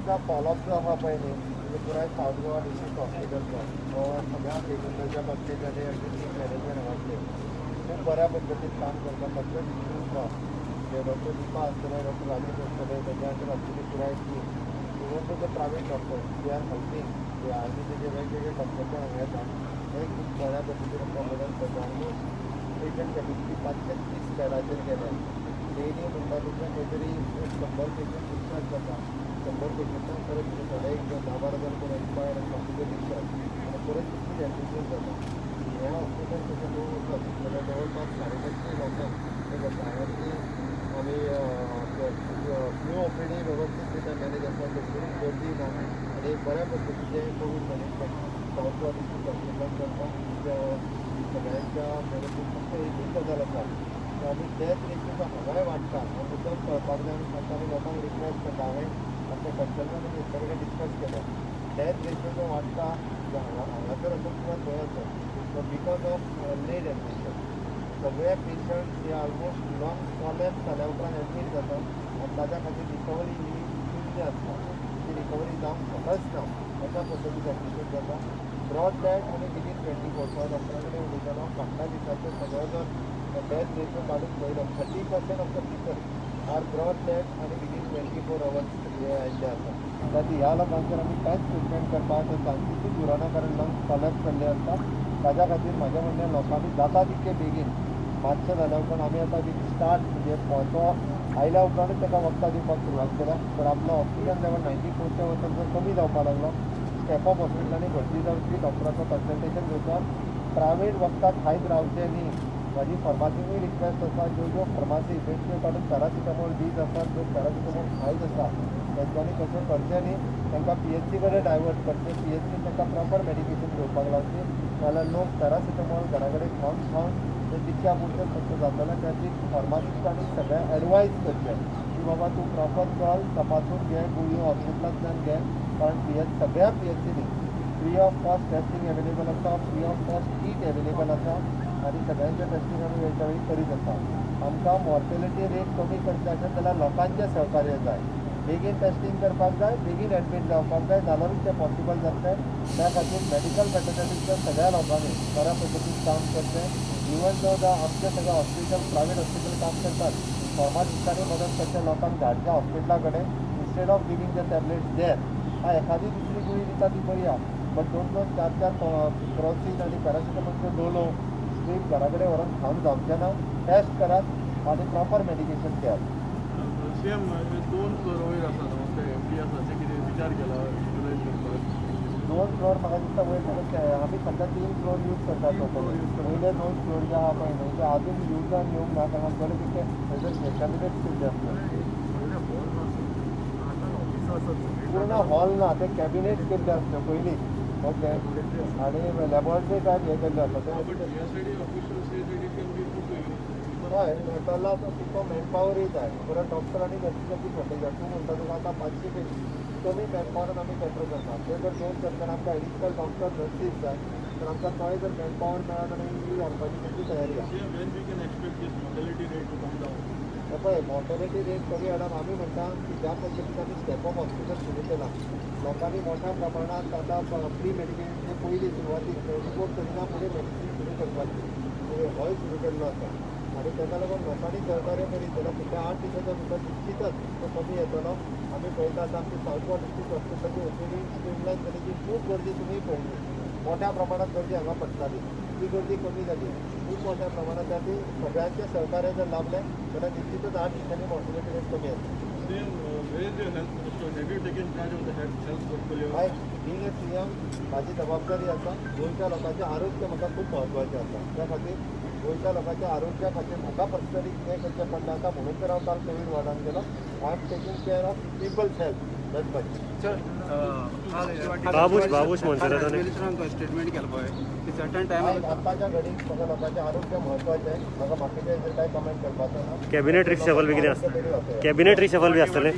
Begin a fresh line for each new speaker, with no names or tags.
दिसा फॉलोअप जो आहा पळय न्ही, म्हणजे पुराय सावथ गोवा डिस्ट्रिक्ट हॉस्पिटलचो, हो सगळ्या पेशंटाच्या बाबतीत आनी टीम मॅनेजमेंट बाबतीत खूब बऱ्या पद्दतीन काम करता. सगळे इश्यूज ना, जे डॉक्टर दीपा आसतले, डॉक्टर राजेश आसतले, ताच्या नंतर आमची पुराय team, even though the private doctor, they are helping. जे आर्मीचे जे वेगवेगळे डॉक्टर पण हांगा येता, ते खूब बऱ्या पद्दतीन आमकां मदत करता. ऑलमोस्ट पेशंट कॅपेसिटी 530 बेडाचेर केल्या. डेली म्हणटा तुमकां खंय तरी 100 पेशंट डिस्चार्ज जाता. 100 पेशंटांक परत थोडे एक 10-12 जाण कोण एक्सपायर्ड आनी बाकीचे डिस्चार्ज आनी परत तितलीच एडमिशन जाता. हें हॉस्पिटल तशें पळोवंक वचत जाल्यार जवळपास 550 लोकांक हें करता. हांगासली आमी फ्लू ओपीडी वेवस्थीत रित्या मॅनेज आसा. कसलीच गर्दी ना आनी एक बऱ्या पद्दतीचें Covid management south Goa district हॉस्पिटलान करता. सगळ्यांच्या मदतीन फक्त एकूच गजाल आसा की आमी डेथ रेशो जो हांगाय वाडटा, हो मुद्दम कळपाक जाय आनी ताका आमी लोकांक रिक्वेस्ट करता. हांवें आमच्या कन्सल्टंट आनी हेंच्या कडेन डिस्कस केलें. डेथ रेशो जो वाडटा हांगा, हांगासर आसूं किंवा थंय आसूं, तो because of late admission. सगळे पेशंट्स हे ऑलमोस्ट लंग कॉलॅप्स जाल्या उपरांत एडमीट जाता आनी ताच्या खातीर रिकवरी ही शून्य आसता. ती रिकवरी जावंक शकच ना अशा पद्दतीन एडमिशन जाता. ब्रॉट डेड आनी विदीन 24, हांव डॉक्टरा कडेन उलयतालो. फाटल्या दिसाचो सगळो जर डेथ रेशो काडून पळयलो, 30% of the people are brought dead आनी विदीन 24 अवर्स हे आयिल्ले आसा. त्या ह्या लोकांचेर आमी कांयच ट्रिटमेंट करपाक चान्सीसूच उरना, कारण लंग्स कॉलॅप्स जाल्ले आसता. ताज्या खातीर म्हाजें म्हणणें, लोकांनी जाता तितके बेगीन मातशें जाल्या उपरांत आमी आतां विथ स्टार्ट, म्हणजे तो आयल्या उपरांतूच ताका वखदां दिवपाक सुरवात केल्या. पण आपलो ऑक्सिजन लेवल 94च्या वचत जर कमी जावपाक लागलो, स्टेप अप हॉस्पिटलांनी भरती जावची, डॉक्टराचो कन्सल्टेशन घेवचो, प्रायवेट वखदां खायत रावचें न्ही. म्हाजी फार्मासीकूय रिक्वेस्ट आसा, ज्यो ज्यो फार्मासी बेश्ट्यो काडून पॅरासिटामॉल दीत आसात, लोक पॅरासिटामॉल खायत आसा, तेंच्यांनी तशें करचें न्ही. तांकां पीएचसी कडेन डायवर्ट करचें. पीएचसीन तांकां प्रॉपर मेडिकेशन घेवपाक लावचें. नाजाल्यार लोक पॅरासिटामॉल घरा कडेन खावन खावन ते तितक्या पुरतें फक्त जातलें. त्या फार्मासिस्टांनी सगळें एडवायज करचें की बाबा, तूं प्रॉपर चल, तपासून घे, गुळयो हॉस्पिटलांतल्यान घे, कारण सगळ्या पीएचसीनी free of cost testing available आसा, free of cost kit available आसा आनी सगळ्यांचें टेस्टींग आमी वेळच्या वेळी करीत आसा. आमकां मॉर्टेलिटी रेट कमी करचें आसत जाल्यार लोकांचें सहकार्य जाय. बेगीन टेस्टींग करपाक जाय, बेगीन एडमीट जावपाक जाय, जाल्यारूच तें पॉसिबल जातलें. त्या खातीर मेडिकल फ्रेटर्निटीच्या सगळ्या लोकांनी बऱ्या पद्दतीन काम करचें. इवन दो आमचे सगळे हॉस्पिटल, प्रायवेट हॉस्पिटल काम करतात, फार्मासिस्टांनी मदत करचें, लोकांक धाडचें हॉस्पिटला कडेन instead of giving the tablets there. हा, एखादी दुसरी गुळी दिता ती बरी आहा, बट दोन दोन चार चार क्रोसीन आनी पॅरासिटामॉलच्यो डोलो स्ट्रीप घरा कडेन व्हरोन खावन जावचें ना. टेस्ट करात आनी प्रॉपर मेडिकेशन घेयात.
सीएम, दोन फ्लोर वयर आसा न्हू, ते एमटी आसा, ते कितें विचार केला युटिलायज करपाक?
दोन फ्लोर म्हाका दिसता वयर सगळे आमी सद्या तीन फ्लोर यूज करतात.
तीन floor use करतात.
वयले दोन फ्लोर जे आहा पळय न्हू, ते अजून युजान येवंक ना, कारण आमचे कडेन तितके थंयसर कॅबिनेट्स केल्ले आसता.
व्हडले हॉल आतां ऑफिसां आसात सगळीं.
पूर्ण हॉल ना, ते कॅबिनेट्स केल्ले आसता पयलीं, ओके, आनी लॅबोरेटरी टायप हे केल्ले आसता ते.
But GSID official says that it can be put to use.
हय, मेळटलो आतां, तितको मॅनपावरूय जाय. परत डॉक्टर आनी नर्सीसाची शॉर्टेज आसा. तूं म्हणटा तुका आतां 500 कमी मॅनपावरान आमी कॅटर करता. ते जर दोन करतना आमकां एडिशनल डॉक्टर, नर्सीस जाय, तर आमकां तोय जर मॅनपावर मेळत जाल्यार यूज हाडपाची तेंची तयारी आसा.
CM, when we can expect this mortality rate to come down?
हे पळय, मॉर्टेलिटी रेट कमी हाडप, आमी म्हणटा की ज्या पद्दतीन आमी स्टेप अप हॉस्पिटल सुरू केलां, लोकांनी मोठ्या प्रमाणात आतां प्री मेडिकेशन जे पयलीं सुरवातीक रिपोर्ट करिना फुडें मेडिसीन सुरू करपाची, होय सुरू केल्लो आसा आनी ताका लागून लोकांनी सहकार्य करीत जाल्यार फुडल्या 8 दिसाच्या भितर निश्चितच तो कमी येतलो. आमी पळयता, आतां आमची सावथ गोवा डिस्ट्रिक्ट हॉस्पिटलाची ओपीडी स्ट्रीमलायन जाली. जी खूब गर्दी तुमी पळयली, मोठ्या प्रमाणात गर्दी हांगा पडटाली, ती गर्दी कमी जाली खूब मोठ्या प्रमाणात. ती सगळ्यांचें सहकार्य जर लाभलें जाल्यार निश्चितच 8 दिसांनी मॉर्टेलिटी रेट कमी येतली.
CM, where is your health minister? Have you taken charge of the health portfolio?
I being a CM, म्हाजी जबाबदारी आसा. गोंयच्या लोकांचें आरोग्य म्हाका खूब म्हत्वाचें आसा. त्या खातीर, गोंयच्या लोकांच्या आरोग्या खातीर म्हाका पर्सनली कितें करचें पडटा आतां, म्हणून तर हांव काल कोवीड वॉर्डान गेलो. I am taking care of people's health, that much.
Babush, Babush मोन्सेराताने.
Statement केलं पळय की सर्टन टायम
आतांच्या घडीक म्हाका लोकांचें आरोग्य म्हत्वाचें. म्हाका बाकीचे हेजेर कांय कमेंट करपाचो ना.
कॅबिनेट रिशफल बी कितें आसता?
आरोग्य बरी वाचोवया.
कॅबिनेट रिशफल बी आसतलें?